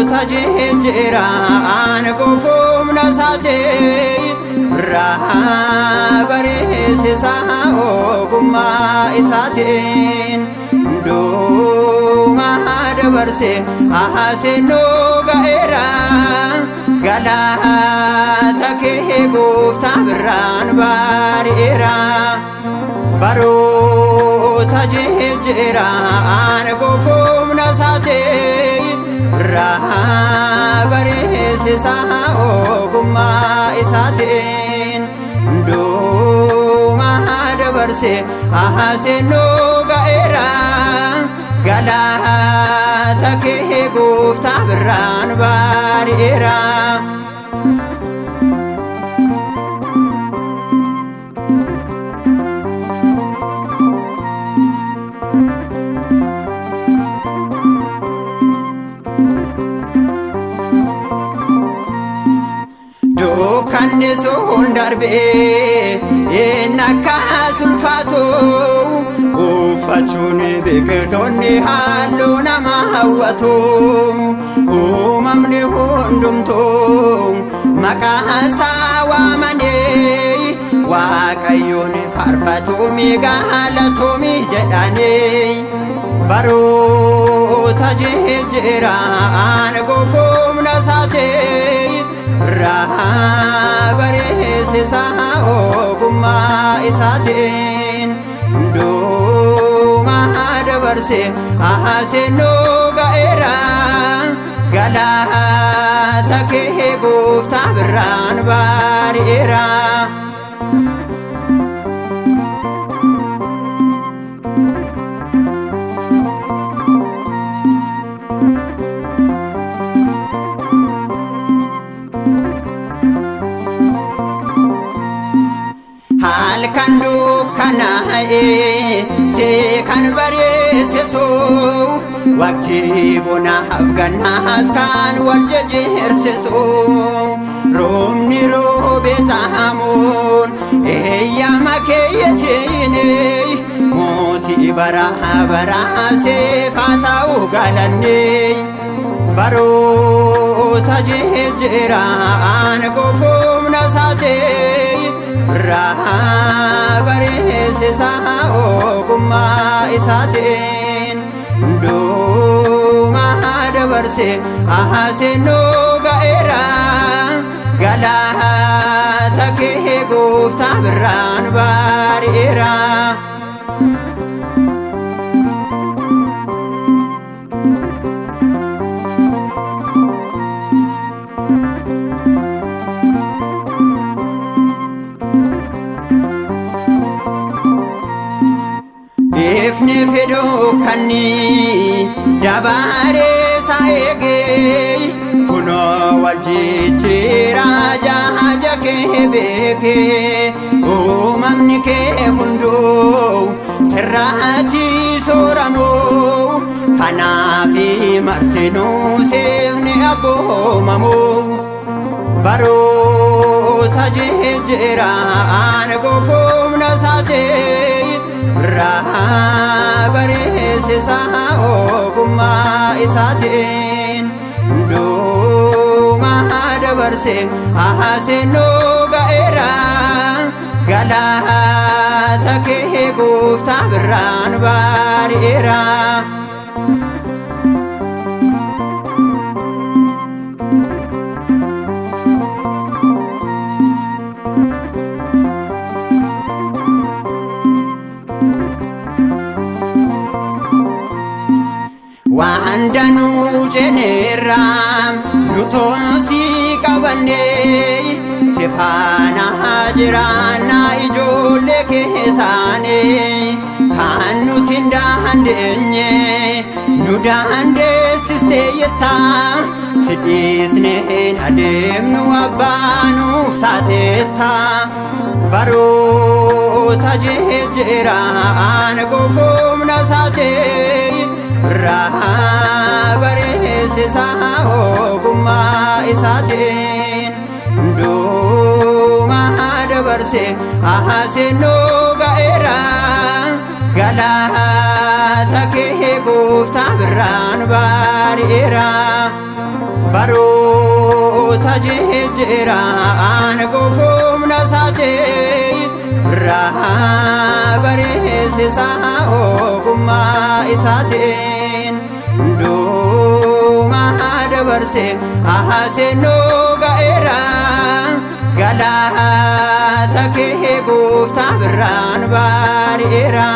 Baroota jijjiiraan gufuumna isaatii irraa bareessisaa ogummaa isaatiin hundumaa dabarse haasennuu ga'eera galata kee gooftaa birraan bari'eera. Baroota jijjiiraan gufuumna isaatii irraa bareessisaa ogummaa isaatiin hundumaa dabarse haasennuu ga'eera galata kee gooftaa birraan bari'eera. Dukkanni sun darbee inni akka sulfaatu uffachuun biqiloonni halluu nama hawwatu uumamni hundumtuu maqaa isaa waamanii Waaqayyoon faarfatuumi galatoomii jedhanii baroota jijjiiraan gufuumna isaatii irraa bareessisaa ogummaa isaatiin hundumaa dabarse haasennuu ga'eera galata kee gooftaa birraan bari'eera. Halkan dukkanaa'ee see kan bareessisu waqtii bonaaf gannaas kan wal jijjiirsisu roobni roobee caamuun eeyyama keeyyatiin mootii bara baraa seef haa ta'u galanne baroota jijjiiraan gufuumna isaatii irraa bareessisaa ogummaa isaatiin hundumaa dabarse haasennuu ga'eera galata kee gooftaa birraan bari'eera. Ifni fiduu kanni dabaree isaa eegee kunoo wal jijjiiraa jaaja kee beekee uumamni kee hunduu sirraatti sooramu kanaafi martinuu siif ni abboomamu. Baroota jijjiiraan gufuumna isaatii irraa bareessisaa ogummaa isaatiin hundumaa dabarse haasennuu ga'eera galata kee gooftaa birraan bari'eera. Waan danuu ceneerra nu toosii qabannee si faana jiraannaa ijoollee kee taane kan nuti hin dandeenye nu dandeessistee jetta si dhiisnee hin adeemnu abbaa nuuf taateetta. Baroota jijjiiraan gufuumna isaatii irraa bareessisaa ogummaa isaatiin hundumaa dabarse haasennuu ga'eera galata kee gooftaa birraan bari'eera. Baroota jijjiira aangoofumna isaati irraa bareessisa ogummaa isaatiin hundumaa dabarse haaseenuu ga'eera galata kee gooftaa birraan bari'eera.